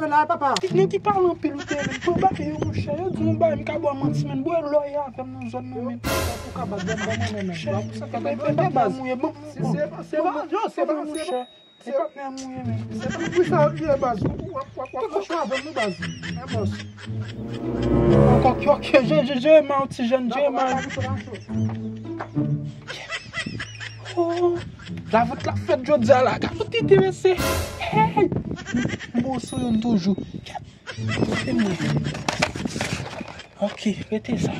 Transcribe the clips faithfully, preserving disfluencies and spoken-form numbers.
fè la, papa? Nèg ki pale anpil ou te menm. Pou bagay yo, monchè, yo di yon bagay, m ka ba w manti, menm. Bwè lòyè avè m nan zòn nan, menm. Ou ka bat, ban m, ban m, ban m, ban m. Monchè, sa ka bat, bat, bat, mouye, ban m, se, se pa, se pa, yo, se pa, se pa, monchè. Se patnè mwen ye, men. Se pa pou sa l ye, baz. W ap, w ap, w ap mache avè m, wi, baz. Mwen bòs. Ankò, ok, ok, je, je, je, ma, ti jèn, je, ma. Oh, lavant la fèt jodi a la. Gade tout enterese. Hey! M bon sou youn toujou. Gade, kote mwen. Ok, rete sa.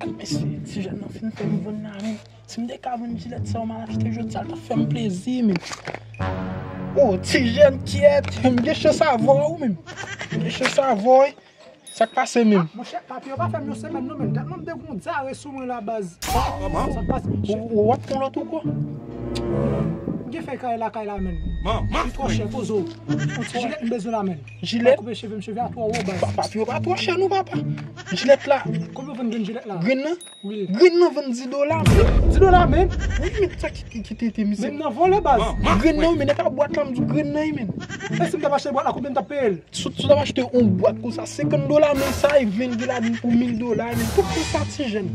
Gade, mesye, ti jèn nan fin fè m vann la, men. Si m te ka vann jilèt sa yo m al achte jodi a, l t ap fè m plezi, men. Oh, ti jèn kyèt, m gen chans avè w, men. M gen chans avè w, wi. Sa k pase, men? Monchè, papye yo pa fè m yon semèn, non, men. Dat mwen m te gon dyare sou mwen la, baz. Sa k pase, monchè? Ou, ou, w ap pran lòt ou kwa? M gen fèy kay lakay la, men. Li twò chè, poze w. Yon ti jilèt m bezwen la, men. Jilèt? Koupe cheve m, cheve a twò wo, baz. Pa, papye yo pa twò chè, non, papa. Jilèt la. Konbyen w vann grenn jilèt la? Grenn nan? Wi. Grenn nan vann dis dola, men. Dis dola, men? Wi, men sa ki, ki, ki te, te mizè. Men m nan vòlè, baz. Grenn nan, men, nan ka bwat la, m di w grenn nan, men. E si m t ap achte bwat la, konbyen m t ap peye l? Si, si w t ap achte yon bwat konsa, senkant dola, men sa, e ven ki ladan pou mil dola, men. Tout pran sa, ti jèn.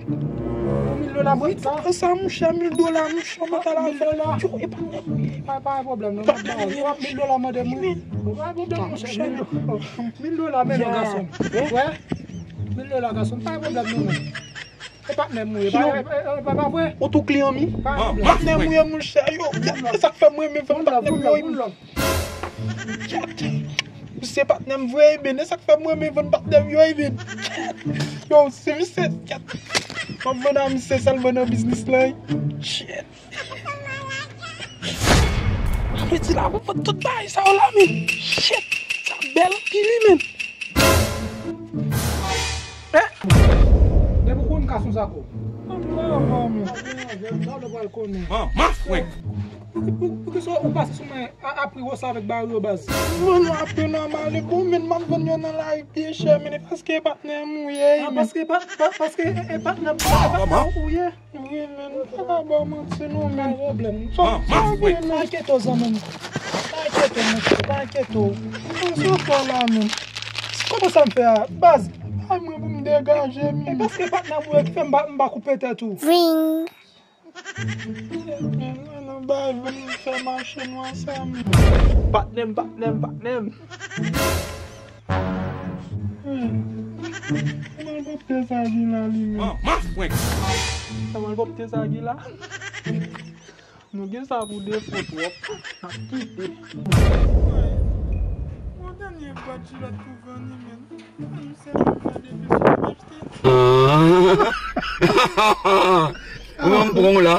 Pou mil dola, bwat sa? Tout pran sa, monchè, mil dola, monchè, mwen ta la. Mil dola? Yo, e pa nèt. Pa, pa gen pwoblèm, non. Pa gen pwoblèm, monchè. Mil dola, mande mwen. Pa gen pwoblèm, monchè. Mil dola, men non, gason. Wè? Mil dola, gason, pa gen pwoblèm, non, men. E patnè m ou ye, pa, e, e, e, pa, pa vre? Ou tou kliyan m ye? Pa gen pwoblèm. Patnè m ou ye, monchè, yo. E sa k fè mwen renmen vann patnè m yo, wi. Misye patnè m vre, wi, men. E sa k fè mwen renmen vann patnè m yo, wi, men. Yo, se misye, m ap vann a misye sèlman nan biznis lan, wi. Shit. Sa vle di la, pou tout bagay sa yo la, men. Shit, sa bèl anpil, wi, men. Eh! Depi w konn kas yon sako. Sa w pral konnen. Manman fwenk. Pou, pou, poukisa ou pase sou mwen a, a pri wosa avèk bari yo, baz? Mwen, apre nòmal, e bon, men m ap vann yo nan lari pye chè, men e paske patnè m ou ye, men. Ah, paske pa, pa, paske e, e patnè, e patnè ou ye. Wi, men, m pa ka ba w manti, non, men. Pa gen pwoblèm. Sa, sa gen, men. Pa enkyete w, zanmi m. Pa enkyete w, monchè, pa enkyete w. Sa w fè la, men. Kòman sa m fè a? Baz, bay mwen pou m degaje, men. E paske patnè m ou ye ki fè m pa, m pa koupe tèt ou. Ring. Men, mwen nan bay, vin fè mache nwa sa, men. Patnè m, patnè m, patnè m. Hmm. Kòman l pòpte sa gen la, li menm? Manman fwenk. Kòman l pòpte sa gen la? Nou gen sa pou defo twòp. N ap kite. Yon dènye bwat jilèt pou vann li, men. An, se pou gade depi sou achte. Ou menm pran w la.